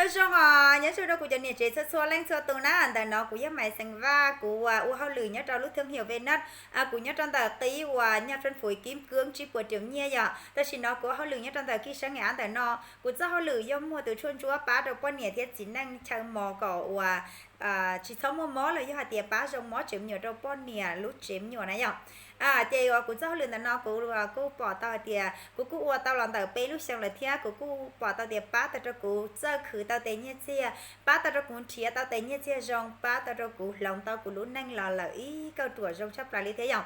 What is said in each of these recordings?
Nyob zoo os, nyob zoo rau kuv cov niam tsev txhua txhua leej txhua tus na. Ntawm no kuv yog Maiv Xeem Vaj, kuv ua hauj lwm nyob rau lub thawj hwj Vej Naj, kuv nyob rau ntawm qib uas Naj Tsooj Fuv Kib Koob tsib puas riam nyiaj yom. Tam sim no kuv ua hauj lwm nyob rau ntawm kij seeb av ntawm no. Kuv txoj hauj lwm yog muag tus tshuaj ntsuab pab rau poj niam thiab txiv neej chaw mos kom uas tsis txhob muaj mob los yog hais tias pab zoo mob tsev me nyuam rau poj niam lub tsev me nyuam na yom. Ces uas kuv txoj hauj lwm ntawm no kuv kuj pom tau hais tias kuv kuj ua tau los ntawm peb lub xyoo lawm thiab kuv kuj pom tau tias pab tau rau kuv txawj khwv tau tes nyiaj txiag, pab tau rau kuv nrhiav tau tes nyiaj txiag zoo, pab tau rau kuv hloov tau kuv lub neej los lawm ib kauj ruam zoo tshaj plaws li thiab yom.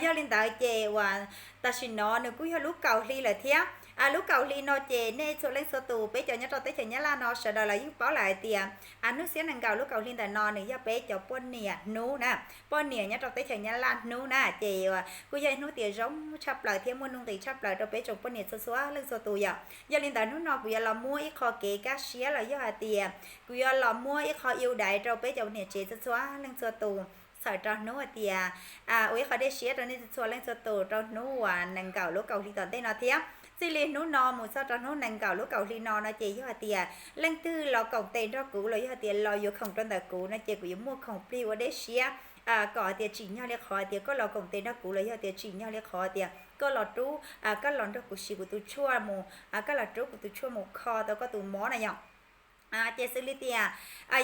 Yog li ntawd ces uas tam sim no nws kuj yog lub kaum hli lawm thiab. Lub kaum hli no ces nej txhua leej txhua tus peb cov nyob rau teb chaws Nyab Laj no sawv daws los yeej paub lawm hais tias hnub xiab nees nkaum lub kaum hli ntawm no nws yog peb cov poj niam hnub na, poj niam nyob rau teb chaws Nyab Laj hnub na. Ces kuj yog ib hnub tias zoo tshaj plaws thiab muaj nuj nqis tshaj plaws rau peb tsoom poj niam txhua txhua leej txhua tus yom. Yog li ntawd hnub no kuv yuav los muab ib qho kev kaj siab los yog hais tias kuv yuav los muab ib qho yu daiv rau peb cov niam tsev txhua txhua leej txhua tus txhawm rau hnub hais tias ua ib qho dej siab rau nej txhua txhua leej txhua tus rau hnub uas nees nkaum lub kaum hli tom ntej no thiab. Txij li hnub no mus txog rau hnub nees nkaum lub kaum hli no no ces yog hais tias leej twg los koom tes nrog kuv los yog hais tias los yuav khoom rau ntawm kuv no ces kuv yuav muaj khoom plig ua dej siab kom hais tias tsim nyog li qhov hais tias koj los koom tes nrog kuv los yog hais tias tsim nyog li qhov hais tias koj los rub, koj los nrog kuv siv kuv tus tshuaj mus, koj los rub kuv tus tshuaj mus kho tau koj tus mob na yom. Ces xws li tias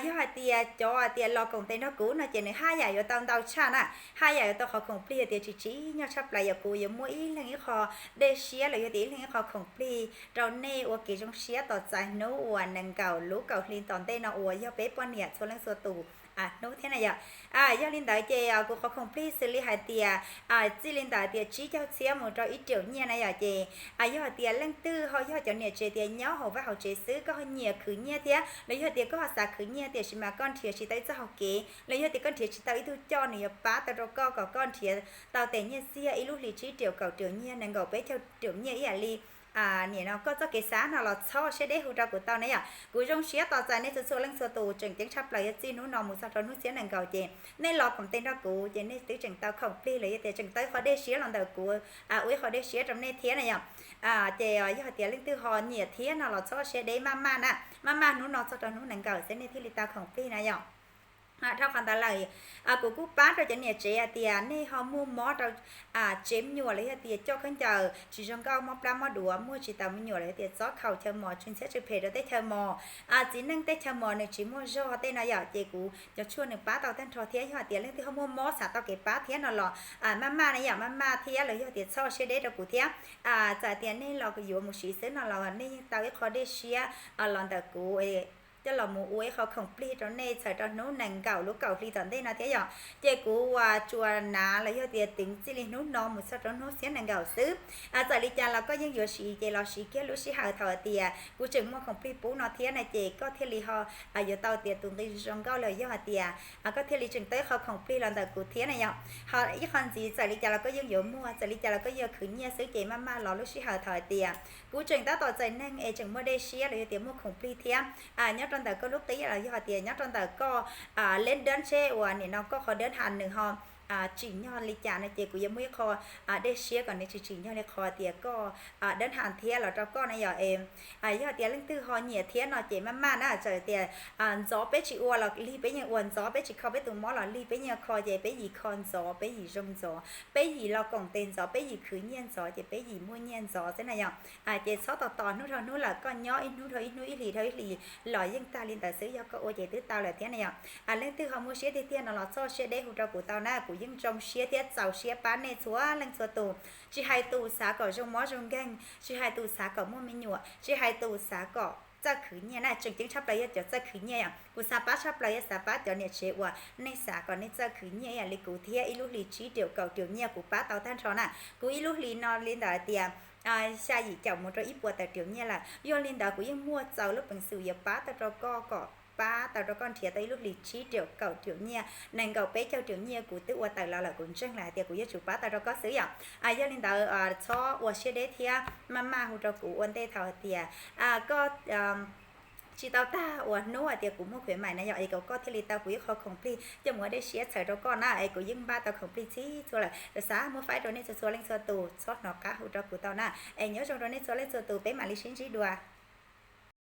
yog hais tias cov hais tias los koom tes nrog kuv no ces nws haj yam yuav tau ntau tshaj na, haj yam yuav tau qhov khoom plig hais tias tsis tsim nyog tshaj plaws yom. Kuv yuav muab ib leeg ib qho dej siab los yog tias ib leeg ib qho khoom plig rau nej ua kev zoo siab tos txais hnub uas nees nkaum lub kaum hli tom ntej no uas yog peb poj niam txhua leej txhua tus hnub thiab na yom. Yog li ntawd ces kuv qhov khoom plig xws li hais tias txij li ntawm tias tsib caug txhiab mus rau ib riam nyiaj na yom. Ces yog hais tias leej twg ho yog cov niam tsev tias nyob hauv vaj hauv tsev xwb koj ho nyiam khwv nyiaj thiab los yog tias koj ho xav khwv nyiaj tiam sis mas koj nrhiav tsis tau ib txoj hauv kev los yog tias koj nrhiav tsis tau ib tug coj nws yuav pab tau rau koj kom koj nrhiav tau tes nyiaj txiag ib lub hlis tsib riam kaum riam nyiaj nees nkaum peb caug riam nyiaj ib yam li nim no koj txoj kev xav no los txhob siab deb hu rau kuv tau na yom. Kuv zoo siab tos txais nej txhua txhua leej txhua tus, tseem ceeb tshaj plaws yog txij hnub no mus txog rau hnub xiab nees nkaum ces nej los koom tes nrog kuv ces nej twb tseem tau khoom plig los yog tias tseem tau ib qho dej siab los ntawm kuv ua ib qho dej siab rau nej thiab na yom. Ces yog hais tias leej twg ho nyiam thiab no los txhob siab deb, maj maj na, maj maj hnub no txog rau hnub nees nkaum xwb nej thiaj li tau khoom plig na yom. Dhau qhov ntawd lawm, kuv kuj pab rau cov niam tsev hais tias nej ho muaj mob rau tsev me nyuam los yog tias coj khaub ncaws tsis zoo nkauj, mob plab mob duav, muaj tsis taus me nyuam los yog tias txob khaus chaw mos, tsw ntxhiab tsw phem rau tej chaw mos, txiv neej tej chaw mos nws tsis muaj zog tej no yom. Ces kuv cov tshuaj nws pab tau tag nrho thiab. Yog hais tias leej twg ho muaj mob xav tau kev pab thiab no los maj maj na yom, maj maj thiab los yog tias txhob siab deb rau kuv thiab. Txawm tias nej los yuav mus siv xwb no los nej yeej tau ib qho dej siab los ntawm kuv coj los mus ua ib qho khoom plig rau nej txhawm rau hnub nees nkaum lub kaum hli tom ntej no thiab yom. Ces kuv uas tsuas hnav los yog tias teev txij li hnub no mus txog rau hnub xiab nees nkaum xwb. Txawm li cas los koj yeej yuav siv ces los siv kiag lub sij hawm thaum hais tias kuv tseem muaj khoom plig pub no thiab na ces koj thiaj li ho yuav tau tias tus nqi zoo nkauj los yog hais tias koj thiaj li tseem tau ib qho khoom plig los ntawm kuv thiab na yom. Ho ib qho ntxiv txawm li cas los koj yeej yuav muag, txawm li cas los koj yuav khwv nyiaj xwb ces maj maj los lub sij hawm thaum hais tias kuv tseem tab tom txais neeg es tseem muaj dej siab los yog tias muaj khoom plig thiab. Nyob rau ntawm koj lub qib los yog hais tias nyob rau ntawm koj leb dab tsheb uas nim no koj qhov dab ha nws ho tsim nyog li cas no ces kuv yuav muaj ib qho dej siab kom nws tsis tsim nyog li qhov tias koj dab ha thiab los rau koj na yom. Yog tias leej twg ho nyiam thiab no ces maj maj na, txawm tias ntxov peb tsis ua los lig peb yeej ua, ntxov peb tsis kho peb tus mob los lig peb yeej kho, ces peb yim kho ntxov, peb yim zoo ntxov, peb yim los koom tes ntxov, peb yim khwv nyiaj ntxov ces peb yim muaj nyiaj ntxov xwb na yom. Ces txhob tos tos hnub dhau hnub lawm, koj nyob ib hnub dhau ib hnub, ib hlis dhau ib hlis los yeej tag li ntawd xwb, yog koj ua ces twb tau lawm thiab na yom. Leej twg ho muaj siab tiag tiag no los txhob siab deb hu rau kuv tau na, kuv yeej zoo siab thiab txaus siab pab nej txhua leej txhua tus, tsis hais tus xav kom zoo mob zoo nkeeg, tsis hais tus xav kom muaj me nyuam, tsis hais tus xav kom txawj khwv nyiaj na, tseem ceeb tshaj plaws yog cov txawj khwv nyiaj yom. Kuv xav pab tshaj plaws yog xav pab cov niam tsev uas nej xav kom nej txawj khwv nyiaj ib yam li kuv thiab. Ib lub hlis tsib riam kaum riam nyiaj kuv pab tau tag nrho na, kuv ib lub hlis no li ntawm hais tias xya yim caum mus rau ib puas tawm riam nyiaj lawm. Yog li ntawd kuv yeej muaj txaus lub peev xwm yuav pab tau rau koj kom pab tau rau koj nrhiav tau ib lub hlis tsib riam kaum riam nyiaj, nees nkaum peb caug riam nyiaj kuv twb ua tawm los lawm, kuv ntseeg lawm hais tias kuv yuav tsum pab tau rau koj xwb yom. Yog li ntawd txhob ua siab deb thiab maj maj hu rau kuv ua ntej thaum hais tias koj tsis tau tag uas hnub hais tias kuv muaj khuyến mại na yom, es kom koj thiaj li tau kuv ib qho khoom plig coj mus ua dej siab txhawm rau koj na, es kuv yeej npaj tau khoom plig txhij txhua lawm, xav muab faib rau nej txhua txhua leej txhua tus, txhob hnov qab hu rau kuv tau na. Es nyob zoo rau nej txhua leej txhua tus, peb mam li sib ntsib dua.